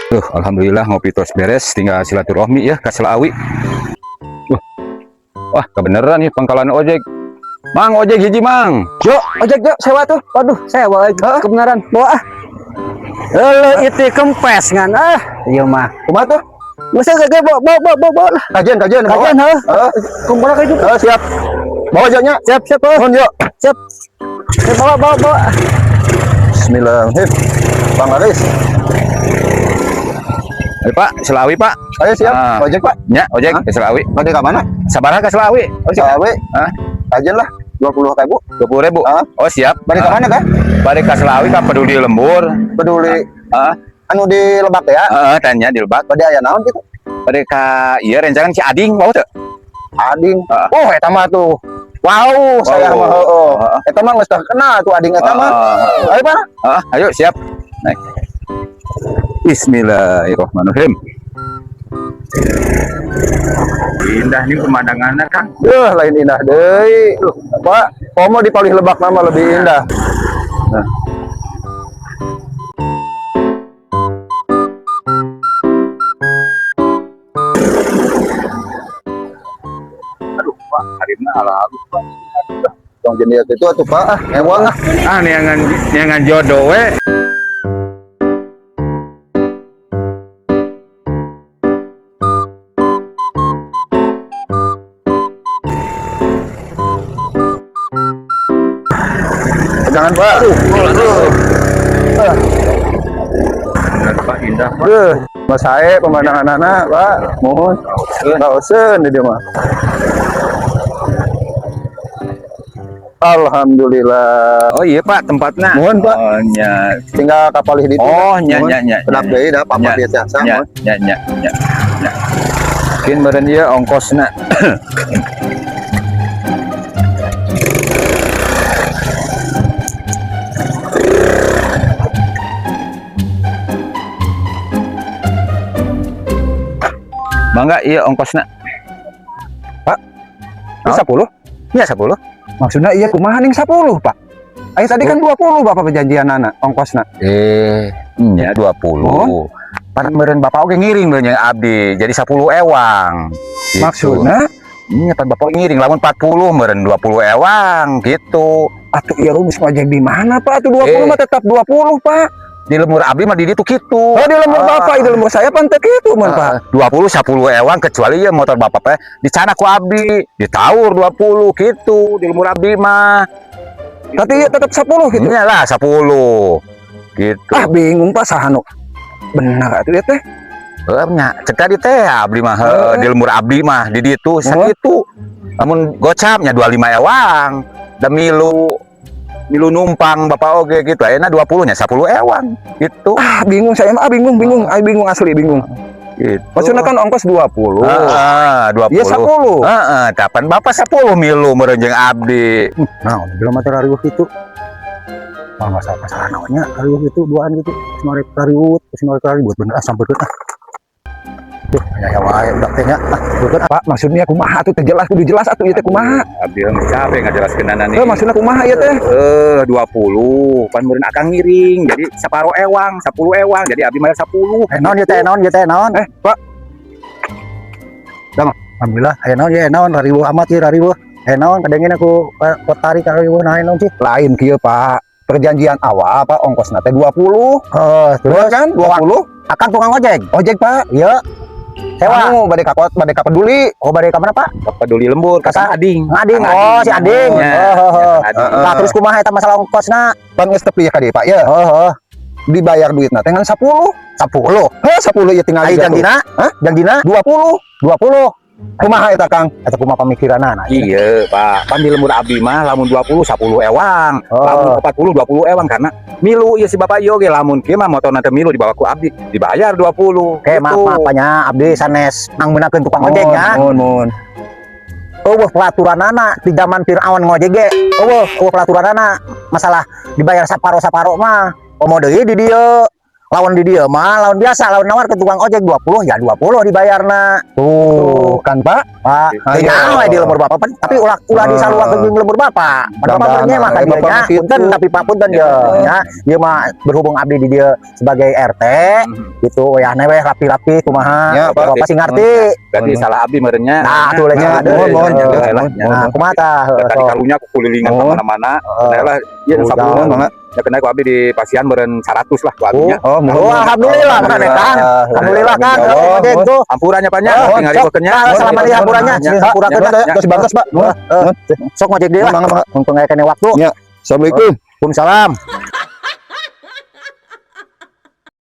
Tuh, alhamdulillah ngopi tos beres, tinggal silaturahmi ya ka Selaawi. Wah, kebeneran nih pangkalan ojek. Mang, ojek hiji, Mang. Yuk, ojek yuk, sewa tuh. Waduh, sewa lagi. Kebenaran. Bawa ah. Heuh, itu kempes ngan ah. Iya mah. Kumaha tuh? Masa gak bawa bawa bawa bawa, bawa lah. Kajian, kajian, bawa. Kajian heuh. Heeh. Kumpul kayak gitu. Heeh, siap. Bawa jauhnya. Siap, siap, heuh. Mohon yuk. Siap. Eh, bawa bawa bawa. Bismillahirrahmanirrahim. Bang Aris. Ayo, Pak, Selaawi, Pak. Ayo siap. Ah. Ojek, Pak. Nya, ojek Hah? ke Selaawi. Bade ka mana? Sabaraha ka Selaawi? Oh, siap. Selaawi. Hah? Kajian lah. 20.000. 20.000. Ah. Oh, siap. Bade ka Ah. mana kah? Bade ka Selaawi ka Peduli Lembur. Peduli Ah, anu di Lebak ya. heeh, tanya di Lebak. Bade aya naon gitu? Bade ka ieu rencangan si Ading mau teu? Ading. Ah. Oh, eta mah tuh. Wow, saya Wow. mah heeh. Heeh. Eta mah geus terkenal tuh Ading eta mah. Ah, Ayo, Pak. ah, ayo siap. Naik. Bismillahirrahmanirrahim. Indah nih pemandangannya, Kang. Duh, lain indah deui. Pak, komo di palih Lebak nama lebih indah. Nah. Aduh, Pak, harina ala-halus, Pak. Tong jenis itu atuh Pak, ah, ewang ah. Ah, neangan neangan jodoh we. Jangan Pak. Aduh, aduh. Bener, Pak, indah, Pak. Duh, Mas Sae pemandangan anak, Pak. Mohon. Kauseun di dia mah. Alhamdulillah. Oh iya, Pak, tempatnya. Mohon, Pak. Oh, nya. Tinggal kapal di ditu. Oh, nya Mohon. nya nya. Kedap deui da papat Nya, dia tiasa. nya, Mohon. nya, nya, nya, nya. Mungkin meureun ieu ongkosna. Mangga ieu ongkosna. Pak. Ini 10? Nya 10. Maksudnya iya kumaha ning 10, Pak? Ayo tadi kan 20 Bapak perjanjian anak ongkosna. Eh, nya 20. Oh. Pan meureun bapak oge ngiring lho nya abdi. Jadi 10 ewang. Gitu. Maksudnya Nya pan bapak ngiring lamun 40 meureun 20 ewang gitu. atuh ieu rumus ngojek di mana, Pak? Atuh 20 Eh. mah tetap 20, Pak. Di lemur abdi mah di ditu kitu. Oh, di lembur Bapak, di lembur saya pan teu kitu mun, Pak. 20 10 ewang kecuali ya motor bapak teh dicana ku abdi ditaur 20 gitu di lemur abdi mah. Tapi iya tetap 10 gitu. Nya lah 10 gitu. Ah, bingung Pak saha nu bener atuh ieu teh. Heuh nya cek tadi teh abdi mah heuh, Heeh. di lemur abdi mah di ditu sakitu. Lamun gocapnya 25 ewang da milu milu numpang bapak oge gitu ayeuna 20 nya 10 ewang gitu. Ah, bingung saya mah, ah, bingung, bingung, ah, bingung asli bingung. Gitu. Maksudnya kan ongkos 20. Heeh, 20. Iya 10. Heeh, kapan bapak 10 milu meureun jeung abdi. Nah, belum mati rariweuh itu. Wah, masalah masalah naonnya rariweuh itu duaan gitu. Semare rariwut, semare rariwut bener ah sampeurkeun ah. Duh, aya wae udah teh nya. Ah, bener Pak, maksudnya kumaha atuh teh jelas kudu jelas atuh ieu teh kumaha. Abdi mah capek ngajelaskeunana nih. Heuh, maksudnya kumaha ieu teh? Eh, 20 pan meureun akang ngiring. Jadi saparo ewang, 10 ewang. Jadi abdi mah 10. Eh, naon ieu teh naon ieu teh naon? Eh, Pak, Alhamdulillah, aya naon ieu naon rariweuh amat ieu rariweuh. Eh naon kadengin aku tarik rariweuh nah naon sih. Lain kieu, Pak. Perjanjian awal Pak ongkosna teh 20. Heeh, Terus terus kan 20 akang tukang ojek. Ojek, Pak. Iya. Sewa. Anu bade ka kot, bade ka Peduli. Oh, bade ka mana, Pak? Peduli Lembur ka Kata- Ading. Ading. Oh, si Ading. Nya, Oh, oh, oh. Ading. Nah, terus kumaha eta masalah ongkosna? Pan geus tepi ya ka dieu, Pak ya. Oh, oh. Dibayar duitna teh ngan 10. 10. Heh, 10 ieu tinggal Ai juga tuh. jangjina? Hah? Jangjina 20. 20. Kumaha eta, Kang? Eta kumaha pamikiranana? Iya, Pak. Pan di lembur abdi mah lamun 20 10 ewang. Oh. Lamun 40 20 ewang karena milu ieu si bapak ieu ge lamun kieu mah motor nanti milu dibawa ku abdi dibayar 20. Oke, maaf Gitu. maaf nya abdi sanes mangmeunahkeun tukang ojek nya. Mohon, mohon. Eueuh peraturanana di zaman Fir'aun ngojek ge. Eueuh, eueuh peraturanana masalah dibayar saparo-saparo mah. Komo deui di dieu. Lawan di dieu mah lawan biasa, lawan nawar ke tukang ojek 20 ya 20 dibayarna. Tuh, kan, Pak. Pak, Ayo. teu we di lembur Bapak pan, tapi ulah ulah disaluakeun jeung lembur Bapak. Pan Bapak Mudah-mudahan, mah ka eh, dieu Bapak nya. mah kitu. Punten, tapi Pak, punten ye nya. Ieu mah berhubung abdi di dieu sebagai RT gitu wayahna we rapi-rapi kumaha. Ya, Pak. Bapak sih ngarti. Berarti salah abdi meureun nya. Nah, tuh lain Ya, salah mohon, mohon. deui. Ya, lah. Nah, kumaha tah? Tadi Sok. karunya kukulilingan Oh. kemana-mana. Nah lah, ieu Oh, 10 Mohon, mangga. ya kena ku abdi di pasihan meureun 100 lah ku abdi nya. Oh, mohon. Oh, alhamdulillah kan Kang. Alhamdulillah, Kang. Ya Allah, Ojek mohon. tuh. Hampura nya, Pak, nya, Oh, tinggal sok. ribukeun nya. Nah, selama di hampuranya, Ya, hampurakeun lah. Ya, tos dibantos, Pak. Mohon. Sok ngojek deui lah. Mangga, mangga. Mumpung aya kene waktu. Ya. Assalamualaikum. Waalaikumsalam.